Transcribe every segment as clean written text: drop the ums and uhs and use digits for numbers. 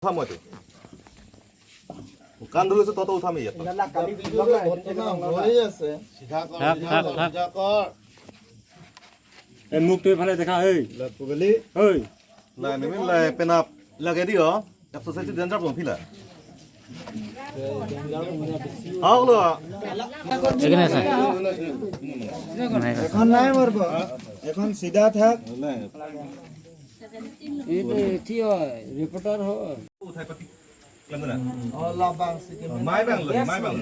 উঠাম মইতো কাণ ধৰিছো, তহঁতক উঠাম ইয়াত। থাক থাক থাক। এই মুখটো এইফালে দেখা, এই ঐ। লাই নেমিন লাই পেনাপ লাগে দিও এক্সাৰচাইজ ডেঞ্জাৰ পম ফিলা হাওলো। এখানে আছে। এখন নাই মারব, এখন সিধা থাক। রিপোর্টার হয়। উঠাই পাতি মাই বাং মাই বাং।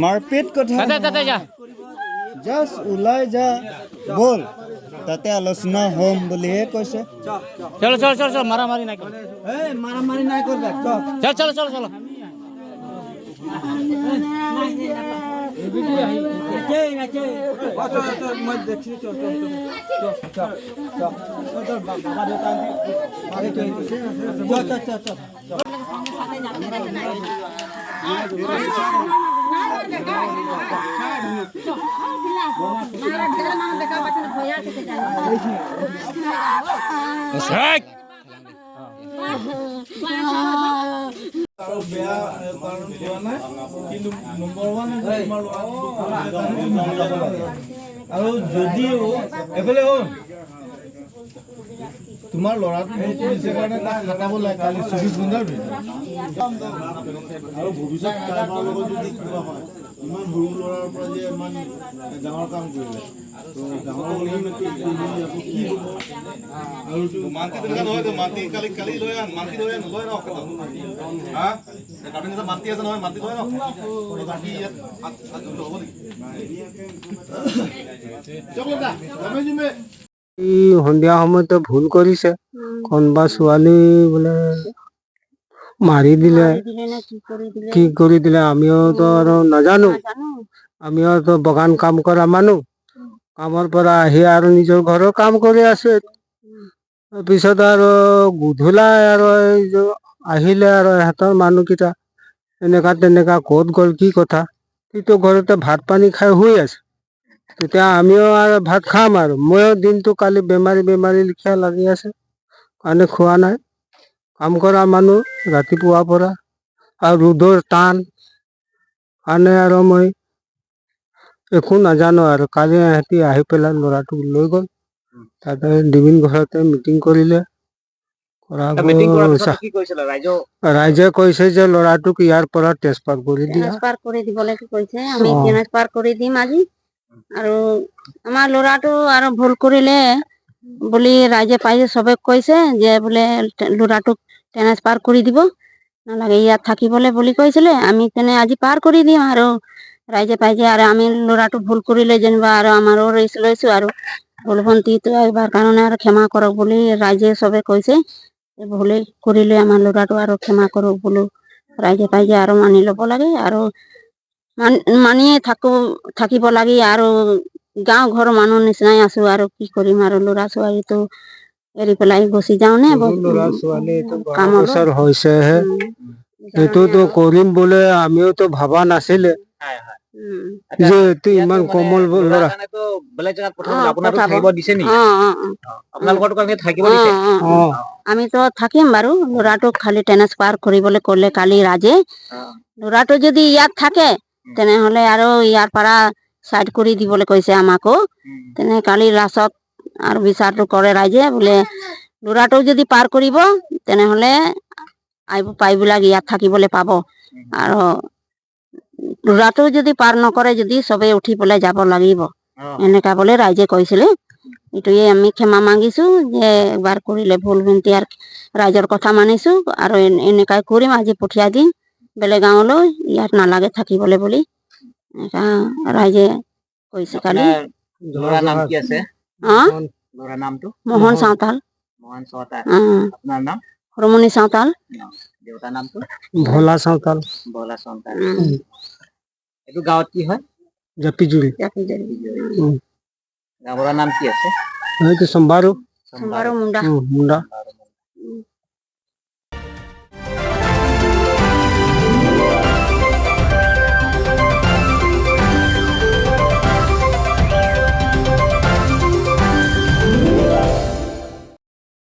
মাৰপিট কথা। তাতে তাতে যা। জাষ্ট ওলাই যা ব'ল, তাতে আলোচনা হ'ম বুলিহে কৈছে। চলো চলো চলো চলো, মারামারি নাই করো। মারামারি নাই করবে। চল চলো চলো চলো। এই! বেয়া কাৰণ পোৱা নাই, কিন্তু নম্বৰ ওৱান আৰু যদিও এফালে শুন, তোমাৰ ল'ৰাটো ভুল কৰিছে কাৰণে তাক খাটাব লাগে কালি 24 ঘণ্টাৰ ভিতৰত। আৰু ভৱিষ্যত কাৰোবাৰ লগত যদি কিবা হয়, ইমান সৰু ল'ৰাৰ পৰা যে ইমান ডাঙৰ কাম কৰিলে, তো ডাঙৰ হ'লে আকৌ কি হ'ব আৰু? মান্তি তেনেকুৱা নহয়তো। মান্তি কালি কালি লৈ আন, মান্তি লৈ আন, লৈ আনক। হা, কাবিন মান্তি আছে নহয়, মান্তি লৈ আনক। বাকী ইয়াত হাত হ'ব নেকি? ই সন্ধিয়া সময়তে ভুল কৰিছে, কোনোবা ছোৱালী বোলে মাৰি দিলে, কি কৰি দিলে আমিওতো আৰু নাজানো। আমিও তো বাগান কাম কৰা মানুহ, কামৰ পৰা আহি আৰু নিজৰ ঘৰৰ কাম কৰি আছো। পিছত আৰু গধূলাই আৰু এই যে আহিলে আৰু ইহঁতৰ মানুহকেইটা এনেকা তেনেকা, ক'ত গ'ল, কি কথা। সিটো ঘৰতে ভাত পানী খাই শুই আছে। তেতিয়া আমিও আৰু ভাত খাম আৰু ময়ো দিনটো কালি বেমাৰী বেমাৰী লেখীয়া লাগি আছে কাৰণে খোৱা নাই। কাম কৰা মানুহ ৰাতিপুৱাৰ পৰা আৰু ৰ'দৰ টান কাৰণে আৰু মই একো নাজানো। আৰু কালি ইহঁতি আহি পেলাই ল'ৰাটোক লৈ গ'ল, তাতে ডিবিন ঘৰতে মিটিং কৰিলে। কৰা মিটিং কৰাৰ পিছত কি কৈছিলে ৰাইজে? ৰাইজে কৈছে যে ল'ৰাটোক ইয়াৰ পৰা ট্ৰেন্সফাৰ কৰি দিয়া। ট্ৰেন্সফাৰ কৰি দিবলৈ কৈছে। আমি অ। ট্ৰেন্সফাৰ কৰি দিম আজি। আৰু আমাৰ ল'ৰাটো আৰু ভুল কৰিলে বুলি ৰাইজে পাইছে, চবে কৈছে যে বোলে ল'ৰাটোক ট্ৰেন্সফাৰ কৰি দিব নালাগে, ইয়াত থাকিবলৈ বুলি কৈছিলে। আমি তেনে আজি পাৰ কৰি দিম। আৰু ৰাইজে পাইছে আৰু আমি ল'ৰাটো ভুল কৰিলে যেনিবা আৰু আমাৰো ৰিস্ক লৈছো আৰু ভুল ভন্টিটো এইবাৰ কাৰণে আৰু ক্ষমা কৰক বুলি ৰাইজে চবে কৈছে। ভুলে কৰিলে আমাৰ ল'ৰাটো আৰু ক্ষমা কৰক বোলো ৰাইজে পাইছে আৰু মানি ল'ব লাগে আৰু মানিয়ে থাকো, থাকিব লাগে। আৰু গাঁও ঘৰৰ মানুহ নিচিনাই আছো আৰু কি কৰিম? আৰু ল'ৰা ছোৱালীটো এৰি পেলাই গুচি যাওঁ নে? সৰু ল'ৰা ছোৱালী এইটো 12 কামত বছৰ হৈছেহে। এইটোতো কৰিম বুলি আমিওতো ভবা নাছিলে যে এইটো ইমান কোমল ল'ৰা। কাৰণেতো বেলেগ জেগাত পঠাব, অ, আপোনাৰতো পঠাব। থাকিব দিছে নেকি? অ। আপোনালোকৰ কাৰণে থাকিব অ, দিছে? অ। অ। আমিতো থাকিম বাৰু। ল'ৰাটোক খালি ট্ৰেন্সফাৰ কৰিবলৈ ক'লে কালি ৰাজে। ল'ৰাটো যদি ইয়াত থাকে, তেনেহ'লে আৰু ইয়াৰ পৰা চাইড কৰি দিবলৈ কৈছে আমাকো। তেনে কালি লাষ্টত আৰু বিচাৰটো কৰে ৰাইজে, বোলে ল'ৰাটো যদি পাৰ কৰিব, তেনেহ'লে আহিব পাইবিলাক ইয়াত থাকিবলৈ পাব। আৰু ল'ৰাটো যদি পাৰ নকৰে যদি, চবেই উঠি পেলাই যাব লাগিব, এনেকা বোলে ৰাইজে কৈছিলে। এইটোৱে আমি ক্ষমা মাগিছো যে এবাৰ কৰিলে ভুল ভন্টি আৰু ৰাইজৰ কথা মানিছো আৰু এনেকাই কৰিম। আজি পঠিয়াই দিম বেলেগ গাঁৱলৈ, ইয়াত নালাগে থাকিবলৈ বুলি এনেকা ৰাইজে কৈছে কালি। আপোনাৰ ল'ৰাৰ নাম কি আছে? অ। ল'ৰাৰ নামটো? মোহন চাওতাল। মোহন চাওতাল। অ। আপোনাৰ নাম? ৰমণী চাওতাল। দেউতাৰ নামটো? ভোলা চাওতাল। ভোলা চাওতাল। এইটো গাঁৱত কি হয়? জাপিজুৰি। জাপিজুৰি। গাঁৱৰ নাম কি আছে? সেইটো সম্বাৰু। সম্বাৰু মুণ্ডা। মুণ্ডা।